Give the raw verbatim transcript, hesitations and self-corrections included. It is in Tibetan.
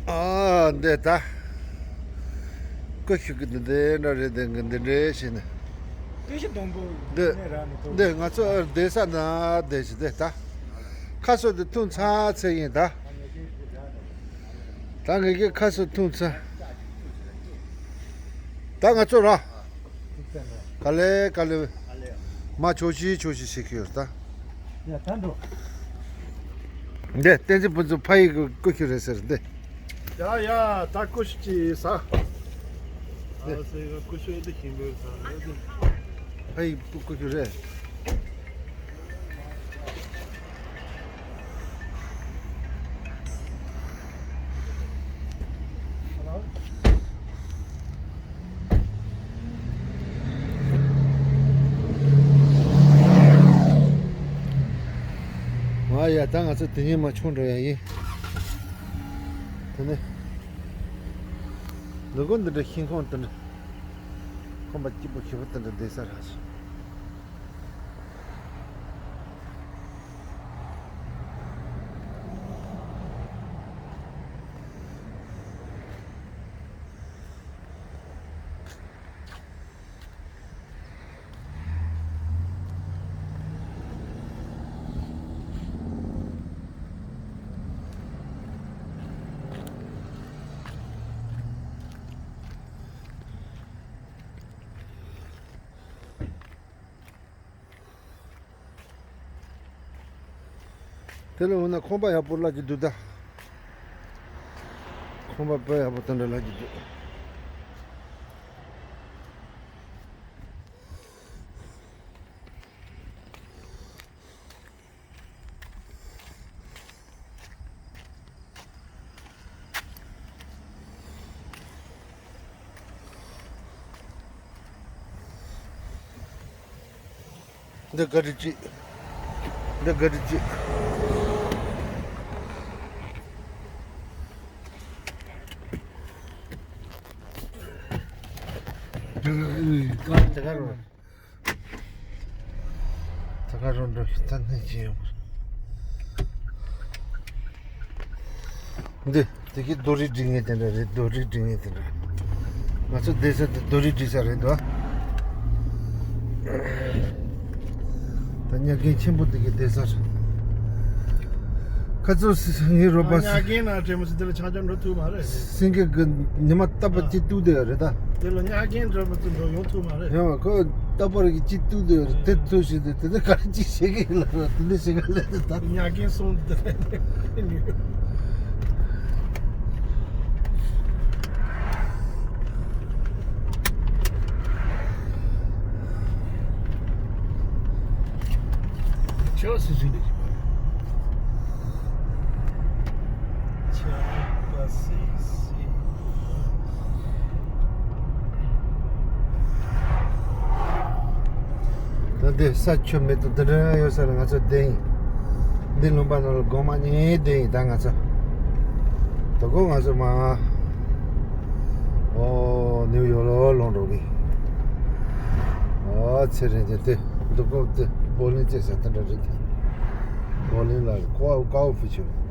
ཨ་འདི་ད། ཀུ་ཤུ་གི་འདི་འདྲ་རེད། འདི་འདི་འདྲ་བྱས་ནས། ཀུ་ཤུ་སྡོང་པོ་འདི་ནས་ར་མི་ཐོག་འདི་ང་ཚོ་བསྡད་ས་ན་བསྡད་ཤིག་འདི་ད། ཁ་སོ་འདི་འཐུང་ཚར་ཚར་ཡིན་ད། ད་ངེད་ཀྱི་ཁ་སོ་འཐུང་ཚར། ད་ང་ཚོ་ར། ག་ལེ་ག་ལེ། མ་ཆོག་ཤི་ཆོག་ཤི་ཞིག་ཡོད་ད། ཡ་ད་འགྲོ། འདི་བསྟན་འཛིན་ཕུན་ཚོགས་ཕ་ཡི་གི་ཀུ་ཤུ་རེད་ཟེར་འདི། ཡ་ཡ་ད་ཀུ་ཤུ་ཅིག་ཟ། ཨ་སེ་ག་ཀུ་ཤུ་འདི་ཞིམ་པོ་ཟ་རེད། ཕ་ཡི་ཀུ་ཤུ་རེད། ང་ཡ་ད་ང་ཚོ་དེ་ཉིན་མ་ཆུང་འགྲོ་ཡ་ཡིན། དེ་ནས་ལུ་གུ་འདི་འདྲ་ཤིང་ཁོང་འདི་འདྲ་ཁོམ་པ་སྐྱིད་པོ་ཞེ་པོ་འདི་འདྲ་བསྡད་ས་རག་སོང་། དེ་ལ་འོ་ན་ཁང་པ་ཡག་པོ་གླ་རྒྱུ་འདུག་ད། ཁང་པ་དཔེ་ཡག་པོ་དེ་འདྲ་གླ་རྒྱུ་འདུག། འདི་ག་རེ་ཅིག་འདི་ག་རེ་ཅིག་དེ་ག་རེ། ད་ག་རང་འགྲོ་ཤི་ཐ་ནས་ཅི་ཡོང་། འདི་དེ་གི་རྡོ་རིགས་སྒྲིག་མཁན་དེ་འདྲ་རེད། རྡོ་རིགས་སྒྲིག་མཁན་དེ་འདྲ། ང་ཚོ་བསྡད་ས་དེ་རྡོ་རིགས་སྒྲིག་ས་རེད་འདུག། ད་ཉ་རྒན་ཆེན་པོ་དེ་གི་བསྡད་ས་རེད། ཁ་ཚུར་ངའི་རོགས་པ། ཉ་རྒན་ན་དྲན་མི་སྲིད། དེ་ལ་ཆང་ཆང་འགྲོ་ཐུབ་མ་རེད། སེང་གེ་གི་ཉི་མ་རྟག་པར་ཅིག་གཏུག་བསྡད་ཡོད་རེད་ད། དེ་ལ་ཉ་རྒན་འདྲ་པོ་ཅིག་འགྲོ་ཡོང་ཐུབ་མ་རེད། ཡང་ཁོ་རྟག་པར་གི་ཅིག་གཏུག་བསྡད་ཡོད་རེད། དེ་ཐུག་ཞིག་དེ་དེ་ནས་ག་རེ་ཅིག་བྱེད་ཀྱི་ཡིན་ལབ་ར། དེ་འདྲ་བྱེད་ག་ལས་དེ་ད། ཉ་རྒན་སོང་དེ་ནས། ཆོས་སུ་ཞུ་ལེ་ཞུ་བ། ཆ་པ་སི་སི། ད་འདི་ས་ཆུ་མེད་དུ་འདི་འདྲ་ཡོད་ས་ལ་ང་ཚོ་བསྡད་ཡིན། འདི་ལུང་པ་ནང་ལ་སྒོ་མ་ཉལ་བསྡད་ཡིན་ད་ང་ཚོ། དོ་དགོང་ང་ཚོ་མ། ཨོ་ནིའུ་ཡོག་ལ་ལོག་འགྲོ་གི། ཨོ་ཚེ་རིང་དེ་དེ་འདུག་གོ། དེ་བོ་ལིང་རྩེ་ས་དེ་འདྲ་རེད་དེ། བོ་ལིང་ལ་ཀོ་ཀའོ་ཕི་ཆུ།